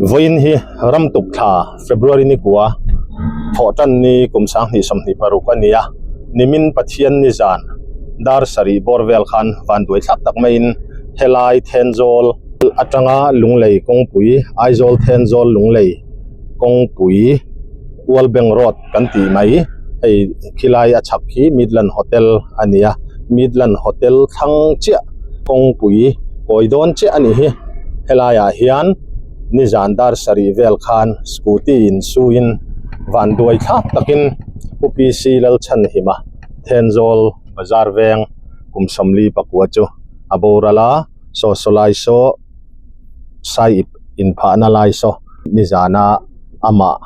Vawiin hi ram tuk thla February ni kua thawh tan ni kum 2026 a ni a, nimin Pathian ni zan dar sarih bawr vel khan van duai thlak tak maiin helai Thenzawl atanga Lunglei kawngpui Aizawl Thenzawl Lunglei kawngpui Ualbeng Road kan tih mai hei khilai a chhak khi Midland Hotel a ni a Midland Hotel thlang chiah kawngpui kawi dawn chiah a nih hi helai ah hian nizan dar sarih vel khan scooty in suin van duai thlak takin Pu PC Lalchhanhima Thenzawl bazar veng kum 44 chu a boral a saw saw lai saw saiip inphahna lai saw nizana amah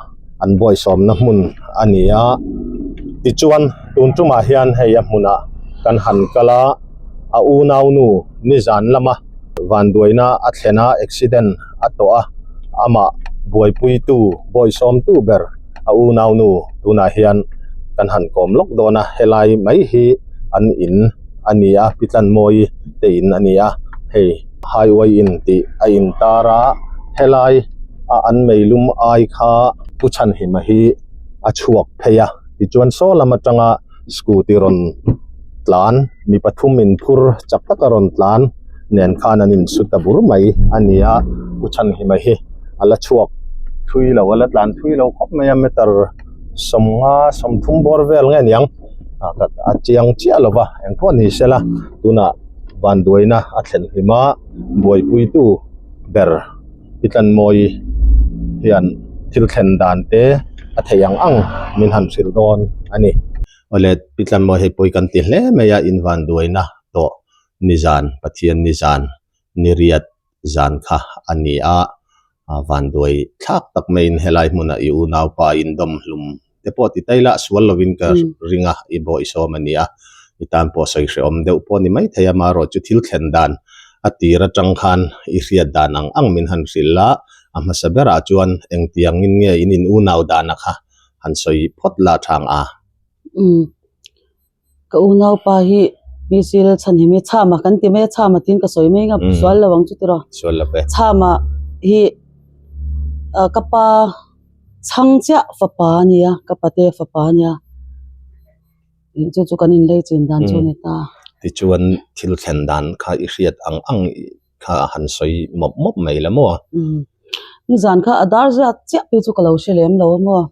an bawihsawmna hmun a ni a tichuan tun tumah hian hei a hmunah kan han kal a a unau nu nizan lama vanduaina a thlen a accident a tawh a amah buaipuitu bawihsawmtu ber a unau nu tunah hian kan han kawm lawk dawn a helai mai hi an in a ni a Pitlanmawii te in a ni a hei highway in tih a intar a helai a an meilum ai kha Pu Chhanhima hi a chhuak phei a tichuan saw lam atanga scooty rawn tlan mi pathum in phur chak taka rawn tlan nen khan an insu ta bur mai a ni a Pu Chhanhima hi a la chhuak thui lo a la tlan thui lo khawp mai a meter 50 30 bawr vel nge niang a chiang chiah lo va engpawh ni sela tunah vanduaina a thlen hlim a buaipuitu ber Pitlanmawii hian thil thlen dan te a theih ang ang min han hrilh dawn a ni. Awle Pitlanmawii hei pawi kan ti hle mai a in vanduaina tawh nizan Pathian nizan niriat zan kha a ni a, vanduai thlak tak maiin helai hmunah i unaupa indawm hlum te pawh ti taila sual lovin ka ring a i bawihsawm a ni a i tan pawh sawi hrehawm deuh pawh a ni maithei a amaherawh chu thil thlen dan a tir atang khan i hriat dan ang ang min han hrilh a a hmasa berah chuan engtiangin nge in in unau dana kha han sawi phawt la thang a. Umm ka unaupa hi PC Lalchhanhimi Chhama kan ti mai a Chhama tiin ka sawi mai ang a sual lo ang chu tiraw sual lo ve Chhama hi ah ka pa chhang chiah fapa a nia ka pate fapa a nia ih chu chu kan inlei chin dan chu a ni ta. Tichuan thil thlen dan kha i hriat ang ang kha a han sawi mawp mawp mai la maw? Umm nizan kha a dar zat chiah phei chu ka lo hre lem lo a maw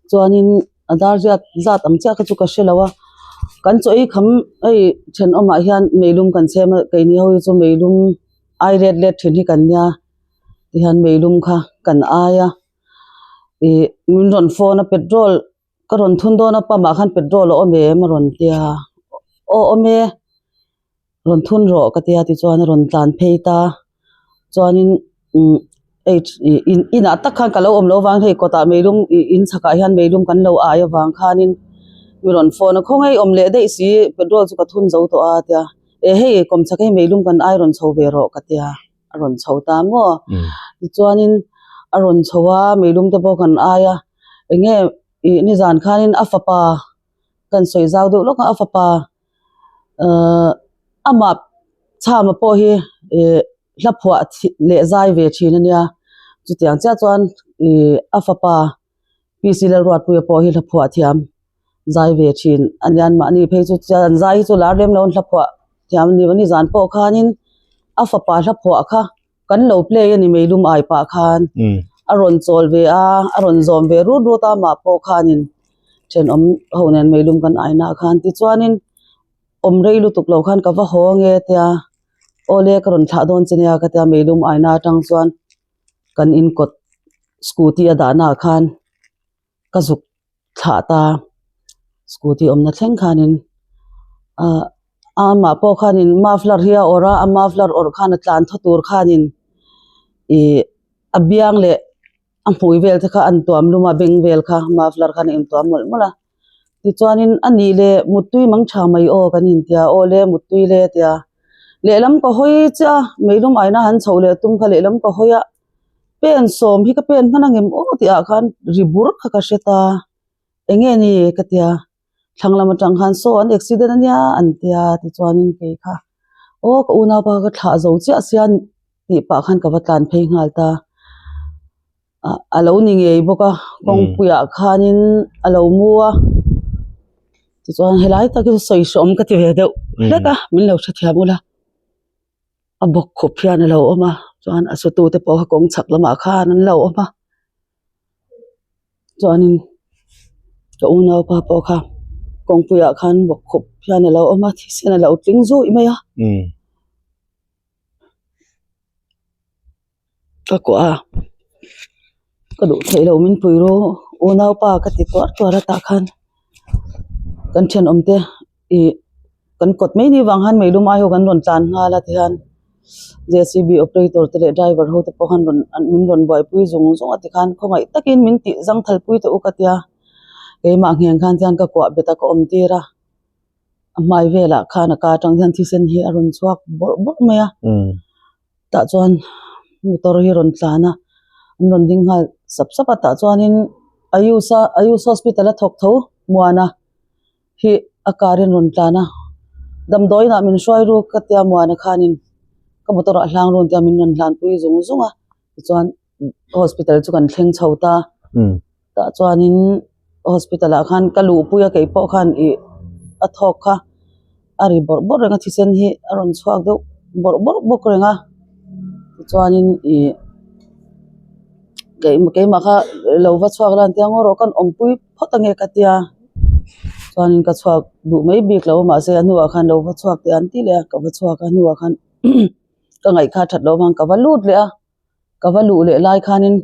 chuanin a dar zat zat ang chiah kha chu ka hre lo a kan chaw ei kham hei thenawmah hian meilum kan chhem a keini ho hi chu meilum ai let let thin hi kan nia tihian meilum kha kan ai a ih min rawn phone a petrol ka rawn thun dawn a pump ah khan petrol a awm em a rawn tia aw awm e rawn thun rawh ka tia tichuan a rawn tlan phei ta chuanin umm hei ih in inah tak khan ka lo awm loh avang hei kawtah meilum ih in chhakah hian meilum kan lo ai avang khanin mi rawn phone a khawngaih awm leh daih si petrol chu ka thun zo tawh a tia e hei kawmchhak hei meilum kan ai rawn chho ve rawh ka tia. a rawn chho ta maw tichuanin a rawn chho a meilum te pawh kan ai a eng nge ih nizan khanin a fapa kan sawi zau deuh lawk a a fapa ahh amah chhama pawh hi ih hla phuah leh zai ve thin a nia chutiang chiah chuan ih a fapa PC Lalruatpuia pawh hi hla phuah thiam zai ve thin a nia mahni phei chu chuan zai hi chu lar lem lo an hla phuah thiam a ni a nizan pawh khanin a fapa hla phuah kha kan lo play a ni meilum ai pah khan a rawn chawl ve a a rawn zawm ve rut rut a amah pawh khanin thenawm ho nen meilum kan ai na khan tichuanin awm rei lutuk lo khan ka va haw ange tia awle ka rawn thlah dawn che nia ka tia meilum ai na atang chuan kan inkawt scooty a dahna ah khan ka zuk thlah ta scooty awmna thleng khanin ahh amah pawh khanin muffler hi a awrh a a muffler awrh khan a tlan thaw tur khanin ih a biang leh a hmui vel te kha an tuam lum a beng vel kha muffler khan a intuam mawlh mawlh a tichuanin a nih leh muttui mang tha mai aw kan intia aw le muttui le tia lehlam ka hawi chiah a meilum aina han chhoh leh tum kha lehlam ka hawi a pen sawm hi ka pen hman ang em aw tih ah khan ri bur kha ka hre ta eng nge ni ka tia. Thlang lam atang khan saw an accident ania an tia tichuanin kei kha aw ka unaupa ka thlah zo chiah sia tih pah khan ka va tlan phei nghal ta ah a lo ni ngei bawk a kawngpuiah khanin a lo mu a tichuan helai tak hi chu sawi hreawm ka ti ve deuh hlek a min lo hrethiam ula a bawk khup hian a lo awm a chuan a sutu te pawh kha kawng chhak lamah khan an lo awm a. Chuanin ka unaupa pawh kha kawngpuiah khan bawk khup hian a lo awm a thisen a lo tling zawih mai a ka kuah a ka duh theih loh min pui ru unaupa ka ti tuar tuar a tah khan kan thenawm te ih kan kawt mai ni vang khan meilum ai ho kan rawn tlan nghal a tihian J C B operator te leh driver ho te pawh khan rawn min rawn buaipui zung zung a tikhan khawngaih takin min tih zang thal pui teh u ka tia keimah ngheng khan chuan ka kuah bet a ka awm tir a a hmai velah khan a ka atang hian thisen hi a rawn chhuak bawrh bawrh mai a tah chuan motor hi a rawn tlan a an rawn ding nghal sap sap a tah chuanin Ayush a Ayush hospital a thawk tho Muana. hi a car in rawn tlan a damdawiin ah min hruai ruk ka tia muana khanin ka motor ah hlang run tia min rawn hlan pui zung zung a tichuan hospital chu kan thleng chho ta tah chuanin hospital ah khan ka luh pui a kei pawh khan ih a thawk kha a ri bawrh bawrh reng a thisen hi a rawn chhuak deuh bawrh bawrh bawk reng a tichuanin ih keimah kha lo va chhuak la an tia ngaw rawh kan awmpui phawt ange ka tia chuanin ka chhuak duh mai bik lo a mahse a hnuah khan lo va chhuak teh an ti leh a ka va chhuak a hnuah khan ka ngaihkha that loh avang ka va lut leh a ka va luh leh lai khanin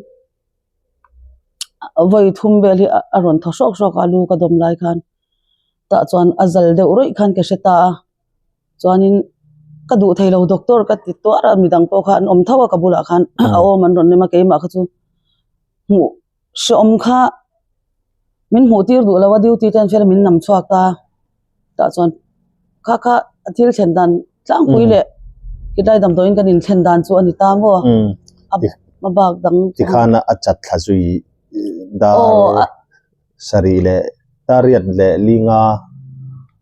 vawi thum vel hi a rawn thaw hrawk hrawk a lu ka dawm lai khan tah chuan a zal deuh rawih khan ka hre ta a chuanin ka duh thei lo doctor ka ti tuar a midang pawh kha an awm tho a ka bulah khan a awm an rawn rem a keimah kha chu hmuh. Hreawm kha min hmuh tir duh lo a duty te an fel a min nam chhuak ta tah chuan kha kha a thil thlen dan tlangpui leh khilai damdawiin kan inthlen dan chu a ni ta maw a bak dang tikhan a chat thla zui dar sarih leh dar riat leh linga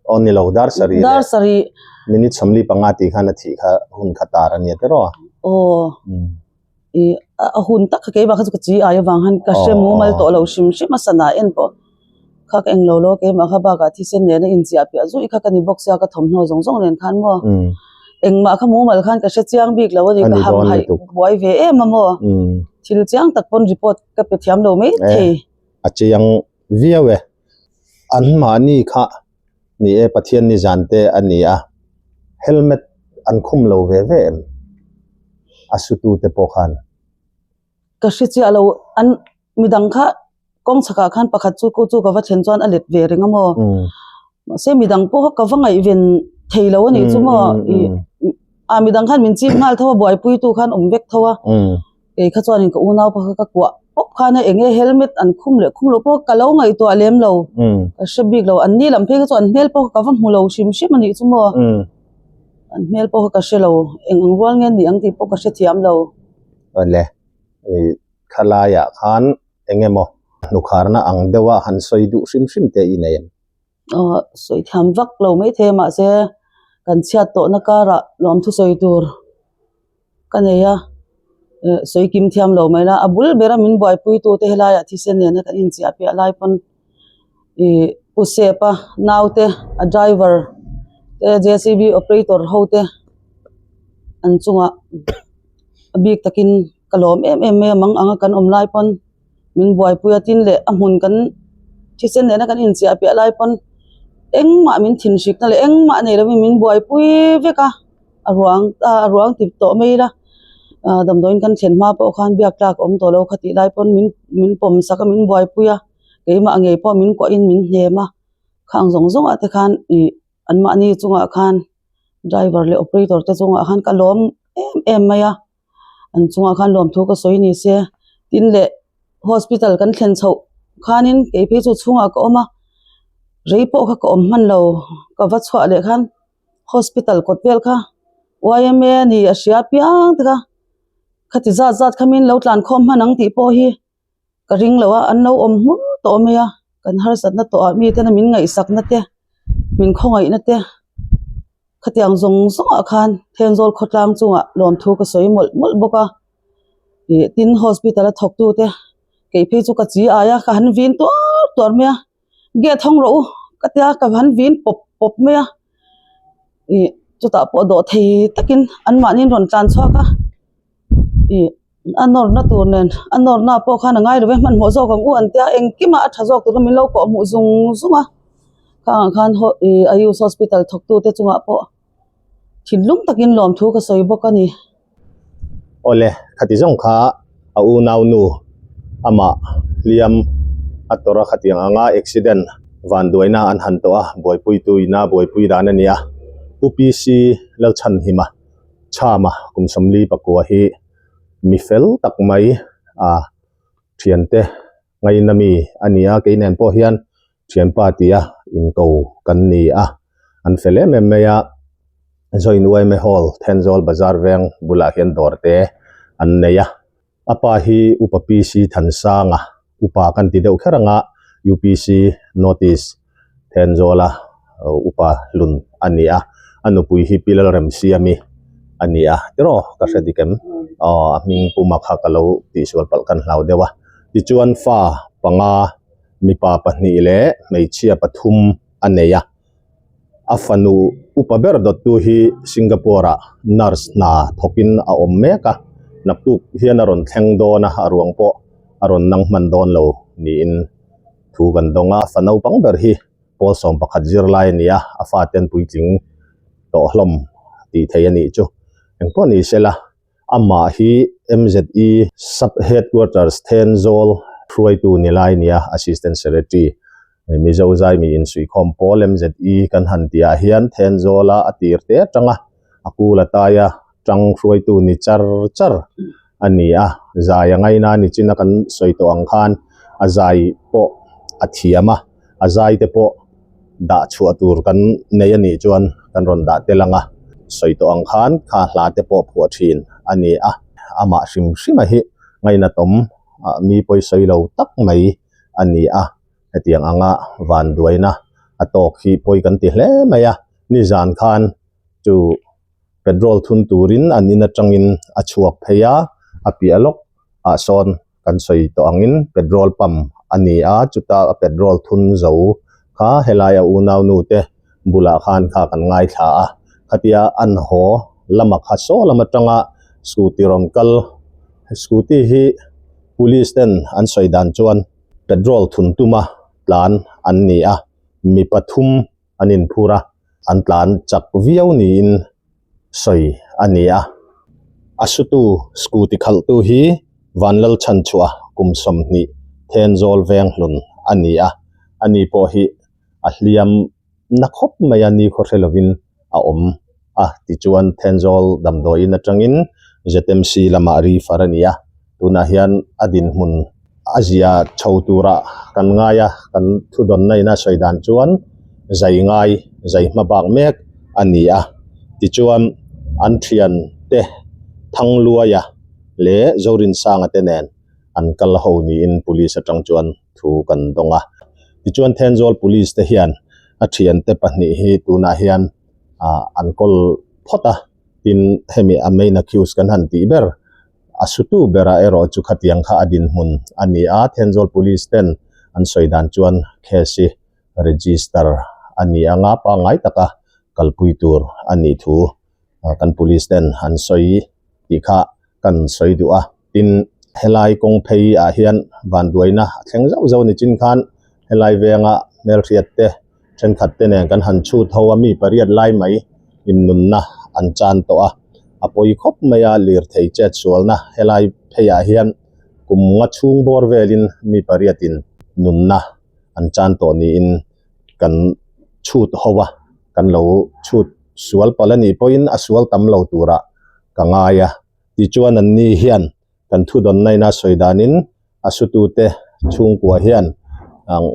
aw ni lo dar sarih dar sarih minute 45 tih khan a thih kha hun kha tar a nia tiraw aw Ih a hun tak kha keimah kha chu ka chi ai avang khan ka hre mumal tawh lo hrim hrim a sana en pawh kha ka englo lo keimah kha bakah thisen nena inchiah piah zuih kha ka ni bawk sia ka thawmhnaw zawng zawng nen khan maw engmah kha mumal khan ka hre chiang bik lo a ni ka ham haih buai ve em a maw thil chiang tak pawn report ka pe thiam lo mai thei. A chiang viau e an mahni kha Ni e, Pathian ni zan te a ni a, helmet an khum lo ve ve em? A sutu te pawh khan. Ka hre chiah lo, an midang kha kawng chhakah khan pakhat chu chu ka va thlen chuan a let ve reng a maw? Mahse midang pawh kha ka va ngaihven thei lo a nih chu maw? A midang khan min chip nghal tho a, buaipuitu khan awm vek tho a. Kei kha chuanin ka unau pakhat ka kuah pawp khan a enge helmet an khum leh khum loh pawh ka lo ngaihtuah lem lo ka hre bik lo an ni lam phei kha chu an hmel pawh ka va hmu lo hrim hrim a nih chu maw an hmel pawh kha ka hre lo eng ang rual nge ni ang tih pawh ka hre thiam lo. Awle ih thlalaiah khan eng emaw hnukharna ang deuha han sawi duh hrim hrim te i nei em? Aw sawi thiam vak lo maithei a mahse kan chhiat tawhna karah lawmthu sawi tur ka nei a eh sawi kim thiam lo mai la a bul bera min buaipui tu te helaiah thisen nena kan inchiah piah lai pawn ih pu sep a naute a driver te J C B operator ho te an chungah a bik takin ka lawm em em mai a mang anga kan awm lai pawn. Min buaipui a tin leh a hmun kan thisen nena kan inchiah piah lai pawn engmah min thinhrikna leh engmah nei lovin min buaipui vek a a ruang a ruang ti tawh mai ila ah damdawiin kan thlen hma pawh khan biak tlak a awm tawh lo kha tih lai pawn min min pawm sak a min buaipui a keimah ngei pawh min kuahin min hnem a khang zawng zawng ah te khan ih anmahni chungah khan driver leh operator te chungah khan ka lawm em em mai a. An chungah khan lawmthu ka sawi ni se tin leh hospital kan thlen chhoh khanin kei phei chu chhungah ka awm a rei pawh kha ka awm hman lo ka va chhuah leh khan hospital kawt vel kha yma a ni a hria piang te kha khati zat zat kha min lo tlan khawm hman ang tih pawh hi ka ring lo a an lo awm hmur tawh mai a. Kan harsatna tawhah miten a min ngaihsakna te min khawngaihna te khatiang zawng zawngah khan Thenzawl khawtlang chungah lawmthu ka sawi mawlh mawlh bawk a ih tin hospital a thawktu te kei phei chu ka chi ai a ka han vin tuar tuar mai a gate hawng rawh u ka tia ka han vin pawp pawp mai a ih chutah pawh dawh thei takin anmahni an rawn tlan chhuak a ih a nawrna tur nen a nawrna pawh khan a ngai lo ve hmanhmawh zawk ang u an tia engkimah a tha zawk tur kha min lo kawh hmuh zung zung a khangah khan haw ih ayush hospital thawk tu te chungah pawh thinlung takin lawmthu ka sawi bawk a ni. Awle khati zawng kha a unau nu amah hliam a tawrh a khatiang anga accident vanduaina an han tawh a buaipuitu ina buaipui dan a ni a Pu PC Lalchhanhima Chhama kum 44 hi mi fel tak mai a thiante ngaina mi a ni a kei nen pawh hian thianpa tia inko kan ni a an fel em em mai a Join Uaime Hall Thenzawl Bazar veng bulah hian dawr te an nei a a pa hi Upa PC Thansanga upa kan ti deuh kher anga UPC Notice Thenzawla upa hlun a ni a, a nupui hi Pi Lalremsiami a ni a, tiraw ka hre dik em? Aw a hming puma kha ka lo tihsual palh kan hlau deuh a, tichuan fa panga mipa pahnih leh hmeichhia pathum a nei a, a fanu upa ber dawttu hi Singapore ah nurse hna thawkin a awm mek a, naktuk hian a rawn thleng dawn a, a ruang pawh a rawn nang hman dawn lo niin. Thu kan dawng a, fa naupang ber hi pawl 11 zirlai a ni a, a fate an puitling tawh hlawm tih theih a nih chu. Engpawh ni sela, amah hi MZE Sub Headquarters Thenzawl hruaitu ni lai a ni a, Assistant Secretary Mizo Zaimi Insuihkhawm Pawl MZE kan han tihah hian Thenzawla a tir te atanga a kul a taia tang hruaitu ni char char a ni a, zai a ngaina ni chin a kan sawi tawh ang khan a zai pawh a thiam a, a zai te pawh dah chhuah tur kan nei a nih chuan kan rawn dah tel ang a, sawi tawh ang khan kha hla te pawh phuah thin a ni a, amah hrim hrim a hi ngainatawm mi pawisawi lo tak mai a ni a, hetiang anga vanduaina a tawk hi pawi kan ti hle mai a, nizan khan chu petrol thun turin an in atangin a chhuak phei a, a piah lawk ah sawn kan sawi tawh angin petrol pump a ni a, chuta a petrol thun zo kha helai a unau nu te bulah khan kha kan ngaithla a, khatia an haw lama kha saw lam atanga scooty rawn kal scooty hi police ten an sawi dan chuan petrol thun tuma tlan an ni a, mi pathum an inphur a, an tlan chak viau niin sawi a ni a. A sutu scooty khalhtu hi Vanlalchhanchhuah kum 20 Thenzawl Venghlun a ni a, ani pawh hi a hliam na khawp mai a, ni khaw hre lovin a awm a, tichuan Thenzawl damdawiin atangin ZMC lamah refer a ni a, tunah hian a dinhmun a zia chho turah kan ngai a, kan thudawnna ina sawi dan chuan zai ngai zai hma bak mek a ni a, tichuan an thian te Thangluaia leh Zorinsanga te nen an kal ho niin police atang chuan thu kan dawng a, tichuan Thenzawl police te hian a thiante pahnih hi tunah hian ah an kawl phawt a, tin hemi a main accused kan han tih ber. A sutu berah erawh chu khatiang kha a dinhmun a ni a, Thenzawl Police ten an sawi dan chuan case hi register a ni anga pangngai taka kalpui tur a nih thu kan police ten an sawi tih kha kan sawi duh a. Tin, helai kawng phei ah hian vanduaina a thleng zauh zauh ni chin khan helai venga hmelhriat te thenkhat te nen kan han chhut ho a, mi pariat lai mai innunna an chan tawh a, a pawi khawp mai a, lirthei chet sualna helai pheiah hian kum nga chhung bawr velin mi pariatin nunna an chan tawh niin kan chhut ho a, kan lo chhut sual palh a nih pawhin a sual tam lo turah ka ngai a, tichuan an ni hian Kan thudawnna ina sawi danin a sutute chhungkua hian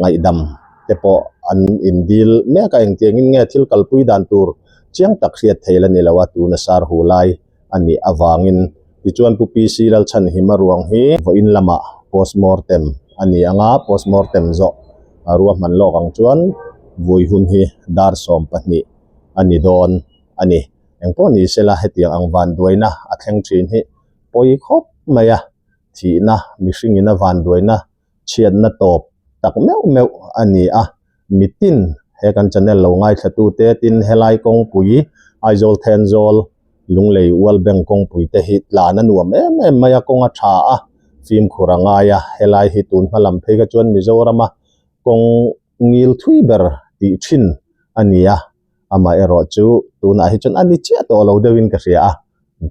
ngaihdam te pawh an indil mek a, engtiangin nge thil kalpui dan tur chiang tak hriat thei la ni lo a, tuna sar hu lai a nih avangin. Tichuan Pu PC Lalchhanhima ruang hi vawiin lamah postmortem a ni ang a, postmortem zawh A ruahman lawk ang chuan vui hun hi dar 12 a ni dawn a ni. Engpawh ni sela hetiang ang vanduaina a thleng thin hi pawi khawp mai a, thihna mihringin a vanduaina chhiatna tawp tak meuh meuh a ni a, mitin he kan channel lo ngaithla te tin helai kawngpui Aizawl Thenzawl Lunglei World Bank kawngpui te hi tlan a nuam em em mai a, kawng a tha a, fimkhur a ngai a, helai hi tun hma lam phei kha chuan Mizorama kawng ngil thui ber tih thin a ni a, amaherawh chu tunah hi chuan a ni chiah tawh lo deuhin ka hria a,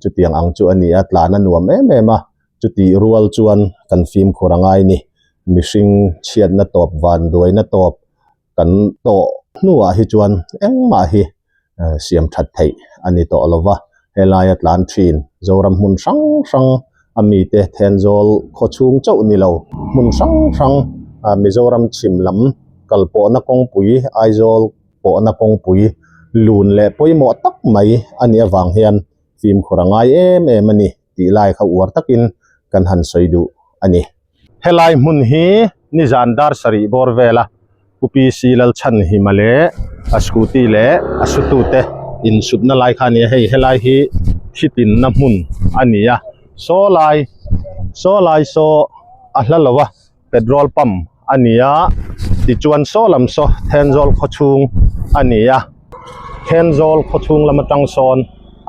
chutiang ang chu a ni a, tlan a nuam em em a, chutih rual chuan kan fimkhur a ngai ni, mihring chhiatna tawp vanduaina tawp kan tawh hnuah hi chuan engmah hi siam that theih a ni tawh lo va, helaia tlan thin Zoram hmun hrang hrang a mite Thenzawl khaw chhung chauh ni lo hmun hrang hrang Mizoram chhim lam kal pawhna kawngpui Aizawl pawhna kawngpui lun leh pawimawh tak mai a nih avang hian fimkhur a ngai em em a ni tih lai kha uar takin kan han sawi duh a ni. Helai hmun hi nizan dar sarih bawr vela Pu PC Lalchhanhima leh a scooty leh a sutute insutna lai kha a ni a, hei helai hi thitinna hmun a ni a, saw lai saw lai saw a hla lo a petrol pump a ni a tichuan saw lam saw Thenzawl khaw chhung a ni a Thenzawl khaw chhung lam atang sawn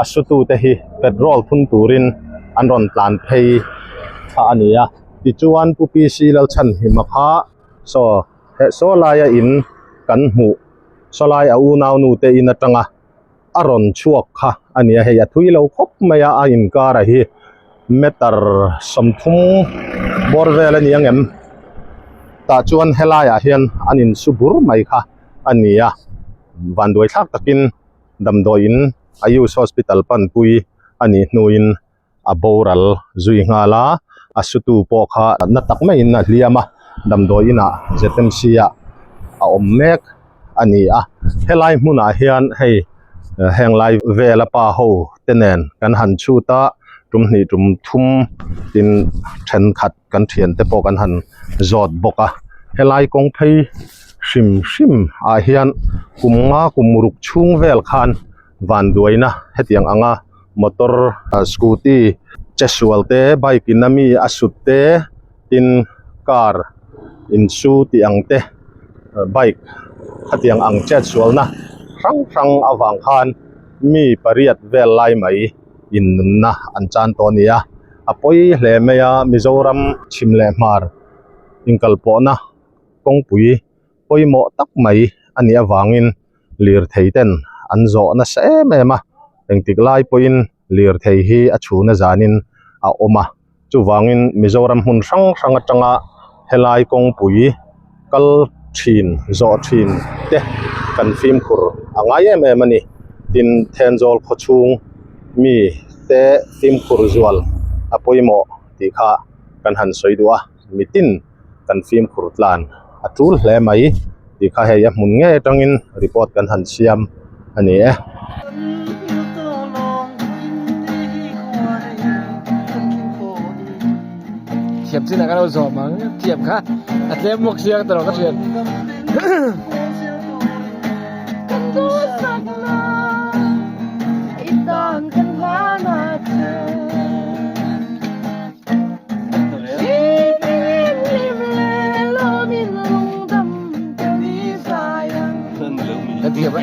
a sutute hi petrol thun turin an rawn tlan phei kha a ni a tichuan Pu PC Lalchhanhima kha saw heh saw laia in kan hmuh saw lai a unau nu te in atanga a rawn chhuak kha a ni a hei a thui lo khawp mai a a inkar a hi meter 30 bawr vel a ni ang em tah chuan helaiah hian an insu bur mai kha a ni a vanduai thlak takin damdawiin Ayush hospital panpui a nih hnuin a boral zui nghal a a sutu pawh kha na tak maiin a hliam a damdawi inah Z_M_C ah a awm mek a ni a helai hmunah hian hei heng lai vela pa ho te nen kan han chhut a tum hnih tum thum tin thenkhat kan thian te pawh kan han zawt bawk a helai kawng phei hrim hrim ah hian kum nga kum ruk chhung vel khan vanduaina hetiang anga motor scooty che sual te bike in a mi a sut te tin car insu tih ang te bike khatiang ang chet sualna hrang hrang avang khan mi pariat vel lai mai in nunna an chan tawh a ni a a pawi hle mai a Mizoram chhim leh hmar inkalpawhna kawngpui pawimawh tak mai a nih avangin lirthei ten an zawh nasa em em a engtik lai pawhin lirthei hi a chhuna zanin a awm a chuvangin Mizoram hmun hrang hrang atanga helai kawngpui kal thin zawh thin te kan fimkhur a ngai em em a ni tin Thenzawl khaw chhung mi te fimkhur zual a pawimawh tih kha kan han sawi duh a mitin kan fimkhur tlan a tul hle mai tih kha hei a hmun ngei atangin report kan han siam a ni e. Thiam chin ah ka lo zawm ang thiam kha a tlem bawk sia ka ti lo ka thian.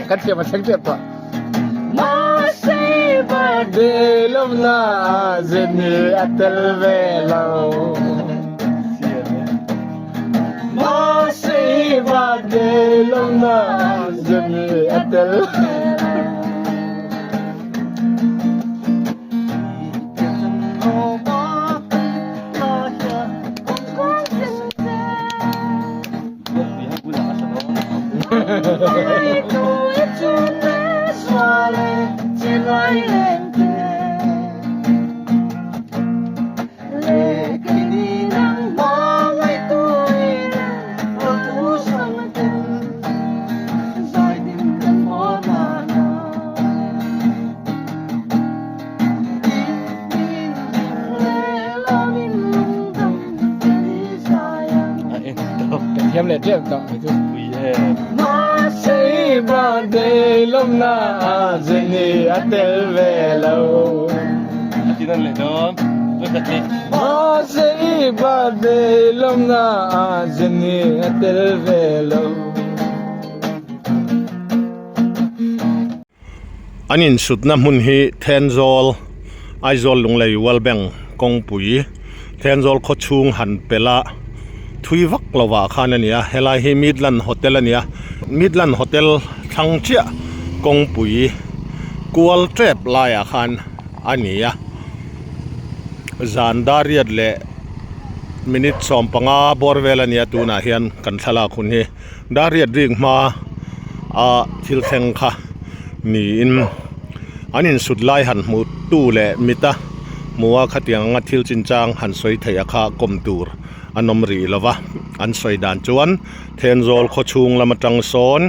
Kan thiam a thleng tep tawh. Birthday lawmna zet ni a tel ve lo. Birthday lawmna zet ni a tel. Kan thiam Thiam leh tep tawh kei chu. Pui em. Mahse i birthday lawmna ah Jenny a tel ve lo. A ti nawn leh dawn. Vawi khat leh. Mahse i birthday lawmna ah Jenny a tel ve lo. An insutna hmun hi Thenzawl, Aizawl Lunglei World Bank kawngpui, Thenzawl khawchhung han pelh a thui vak lovah khan a ni a, helai hi Midland Hotel a ni a, Midland Hotel thlang chiah kawngpui kual tep laiah khan a ni a, zan dariat leh minute 15 bawr vel a ni a tunah hian kan thlalak hun hi. Dariat rik hma a thil thleng kha niin an insut lai han hmu tu leh mita hmu a khatiang anga thil chinchang han sawi theih a kha kawm tur an awm rih lo va an sawi dan chuan Thenzawl khawchhung lam atang sawn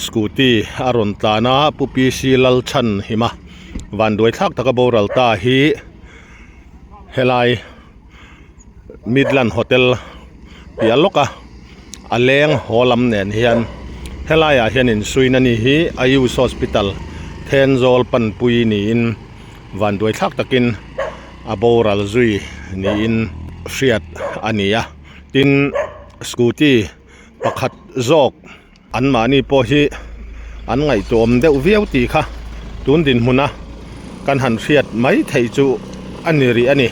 scooty a rawn tlan a Pu PC Lalchhanhima vanduai thlak taka boral ta hi helai. Midland Hotel piah lawk a a leng haw lam nen hian helai ah hian insuin a ni hi Ayush Hospital Thenzawl panpui niin vanduai thlak takin a boral zui niin hriat a ni a tin scooty pakhat zawk Anmahni pawh hi an ngaihtuahawm deuh viau tih kha tun dinhmuna kan han hriat mai theih chu a ni rih a ni.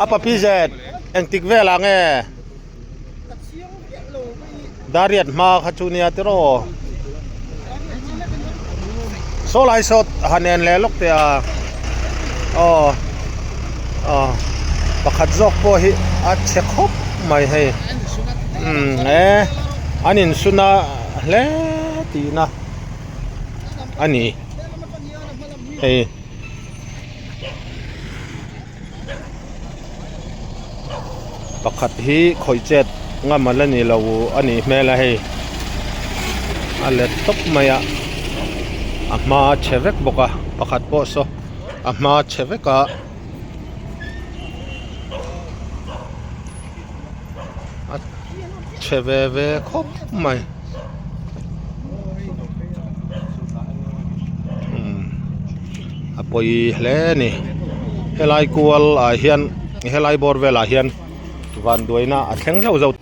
A papi zet engtik velah nge Dariat hma kha chu nia tiraw Saw lai saw han en leh lawk teh a aw aw pakhat zawk pawh hi a chhe khawp mai hei umm e an insuna hle tihna a ni hei. Pakhat hi khawih chet ngam a la ni lo a nih hmel a hei a let tawp mai a a hma a chhe vek bawk a pakhat pawh saw a hma a chhe vek a a chhe ve ve khawp mai umm a pawi hle a ni helai kual ah hian helai bawr velah hian vanduaina a thleng zauh zauh.